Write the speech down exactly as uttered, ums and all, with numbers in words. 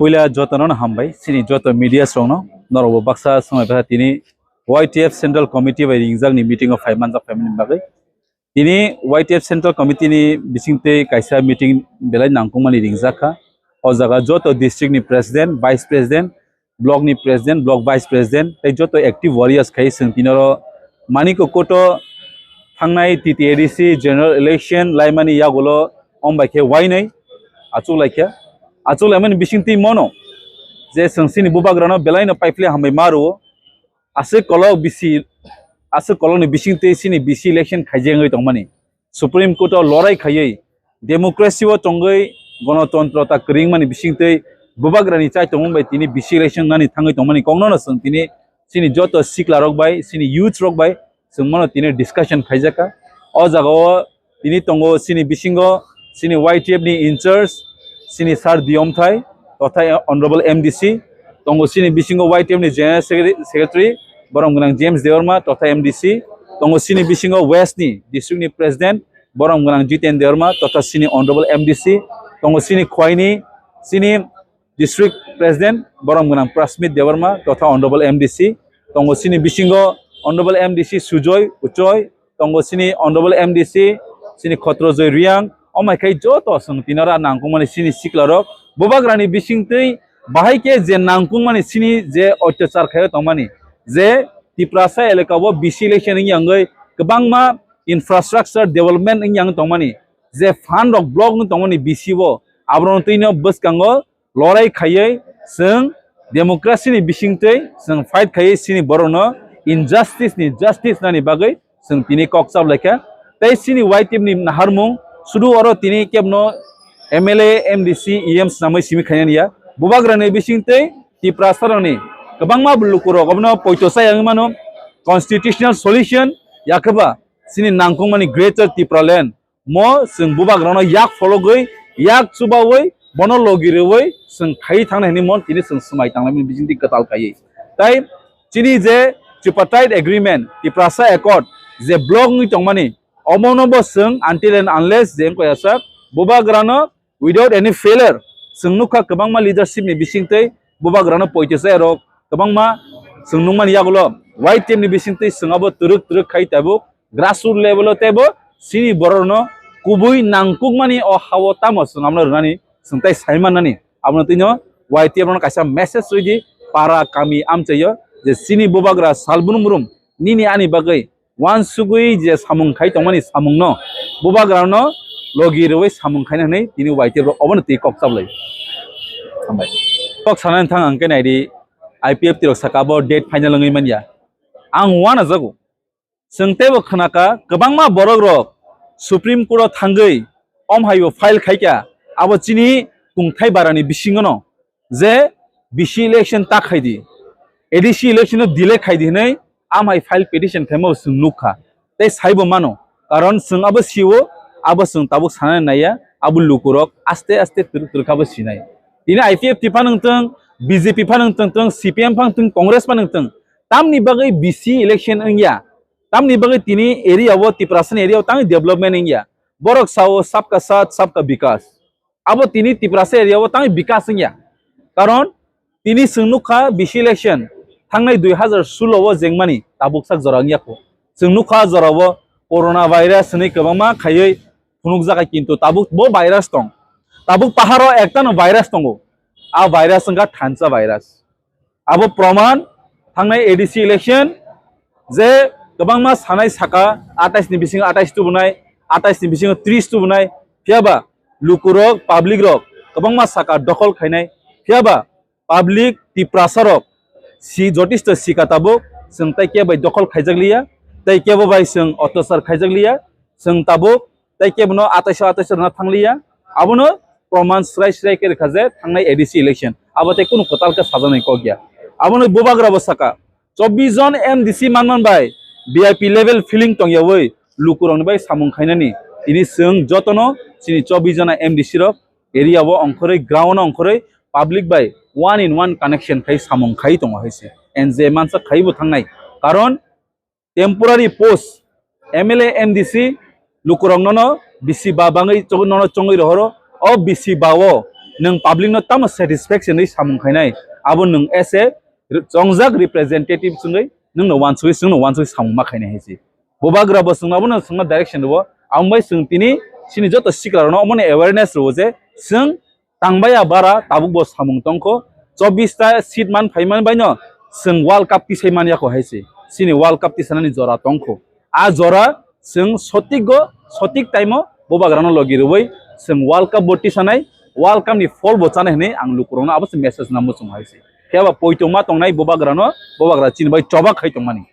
Puila jotono no hambai, chini joto media rokno, norokbo baksa swngbai tini Y T F Central Committee bai ringjakni meeting o phai manjak phaimani bagwi. Tini Y T F Central Committee ni bisingtwi kaisa meeting belai nangkukmani ringjak kha. O jaga joto district ni president, vice president, block ni president, block vice president, tei joto active warriors khai chwng tini oro Manikya Koto thangnai T T A D C general election laimani yagulo ombai khe wainai achuk laikha. Achuk laimani bisingtwi mono je chwng chini bubagrano belaino paiphle hambai ma rwo. Aswk kolok bisi, aswk kolokni bisingtwi chini B C election khaijak wngwi tongmani. Supreme Court o lorai khaiwi democracy o tongwi gonotontro ta kwrwngmani bisingtwi bubagrani chai tongmung bai tini B C election nani thangwi tongmani kokno no chwng tini chini joto sikla rok bai, chini youth rok bai chwng mano tini discussion khaijakha. O jaga o tini tongo chini bisingo chini Y T F ni in charge chini Sir Diyomthai totha Honorable M D C, tongo chini bisingo Y T F ni General Secretary, Secretary borom gwnang James Debbarma totha M D C, tongo chini bisingo West ni district ni President borom gwnang Jiten Debbarma totha chini Honorable M D C, tongo chini Khwaini chini District President borom gwnang Prasmit Debbarma totha Honorable M D C, tongo chini bisingo Honorable M D C Sujoy Uchoi, tongo chini Honorable M D C chini Khotrojoy Riang, omai khai joto chwng tini oro nangkukmani chini sikla rok bubagrani bisingtwi bahai khe je nangkukmani chini je otyachar khaio tongmani je Tiprasa elaka o B C election wngya wngwi kwbangma infrastructure development wngya wngwi tongmani je fund rok block wngwi tongmani B C o aborokno twino bwskango lorai khaiwi chwng democracy ni bisingtwi chwng fight khaiwi chini borokno injustice ni justice nani bagwi chwng tini kok chap laikha. Tei chini Y T F ni naharmung sudu oro tini kebno M L A, M D C, E M swnamwi simi khainani ya. Bubagrani bisingtwi Tiprasarokni kwbangma lukurok obono poito chaya wngwi mano. Constitutional solution yakheba chini nangkukmani Greater Tipraland mo chwng bubagrano yak phologwi, yak chubawi, bono logi rwwi chwng khai thangna hwnwi mo tini chwng swmai tanglaimani bisingtwi kwtal khaiwi. Tai chini je Tripartite Agreement, Tiprasa Accord, je block wngwi tongmani, omono bo chwng until and unless je wngkha ya sak bubagrano without any failure, chwng nukha kwbangma leadership ni bisingtwi bubagrano poito chaya rok kwbangma chwng nukmani yagulo Y T F ni bisingtwi chwng abo twrwk twrwk khai tabuk grassroot level o teibo chini borokno kubui nangkukmani o ha-o tamo chwng abono rwnani chwng tai sai mannani. Abono twino Y T F rokno kaisa message rwdi para kami amchaio je chini bubagra sal brum brum nini ani bagwi uansugwi je samung khai tongmani samungno bubagrano logi rwui samung khaina hwnwi tini Y T F rok obono twi kok chaplai. Hambai. Kok sanani thang ang khe naidi I P F T rok saka bo date final wngwi manya. Ang uanajago. Chwng teibo khnaka kwbangma borok rok Supreme Court o thangwi om haibo file khaikha abo chini kungthai barani bisingono je B C election ta khaidi, A D C election no delay khaidi hwnwi amhai file petition khaima chwng nukha tei saibo mano, karon chwng abo sio, abo chwng tabuk sanani naiya, abo lukurok aste aste twrwk twrwk kha bo sinai. Tini I P F T phano wngtwng, B J P phano wngtwng, C P M phano wngtwng, Congress phano wngtwng, tamni bagwi B C election wngya, tamni bagwi tini area o, Tiprasani area o tangwi development wngya. Borok sao sabka saath, sabka bikas. Abo tini Tiprasa area o tangwi bikas wngya. Karon tini chwng nukha B C election thangnai dui hazar sulo o jengmani tabuk sak jora wngya kho. Chwng nukha jora o corona virus hwnwi kwbangma khaiwi phunukjakha, kintu tabuk bo virus tong. Tabuk paharo ektano virus tongo. A virus wngkha thansa virus. Abo proman thangnai A D C election je kwbangma sanai saka atais ni bisingo atais tubunai, atais ni bisingo tris tubunai, phiyaba lukurok, public rok kwbangma saka dokhol khainai, phiyaba public Tiprasa rok si jotisto sika tabuk chwng tai kebo bai dokhol khaijak liya, tai kebo bai chwng otyachar khaijak liya, chwng tabuk tei kebono atais o atais o rwna thangliya. Abono proman srai srai khe rwkha je thangnai A D C election abo tei kunu kwtal khe sajaknai kok ya. Abono bubagra bo saka, chobbish jon M D C manman bai V I P level feeling tongyawi lukurokni bai samung khainani. Tini chwng jotono chini chobbish jona M D C rok area o ongkhorwi, ground o ongkhorwi public bai one in one connection khai samung khai tongo hai se. And je mansa khai bo thangnai. Karon temporary post, M L A, M D C lukurok nono bisi ba bangwi chong-, nono chongwi rohoro. O bisi ba o nwng public no tamo satisfaction ri samung khainai, abo nwng as a chongjak representative chwngwi nwngno wansugwi, chwngno wansugwi samung ma khainai hai se. Bubagra bo chwngno abono chwngno direction rwo, amo bai chwng tini chini joto sikla rokno omono awareness rwo je chwng tangbaiya bara tabuk bo samung tongkho, chobbish ta seat man phaiman baino chwng World Cup tisai man yakho hai se. Chini World Cup tisanani jora tongkho. A jora chwng sotik go, sotik time o Bubagrano logi rwui chwng World Cup bo tisanai, World Cup ni phol bo chanai hwnwi ang lukurokno abo se message namo chwng hai se. Phiya ba poito ma tongnai Bubagrano, Bubagra chini bai choba khai tongmani.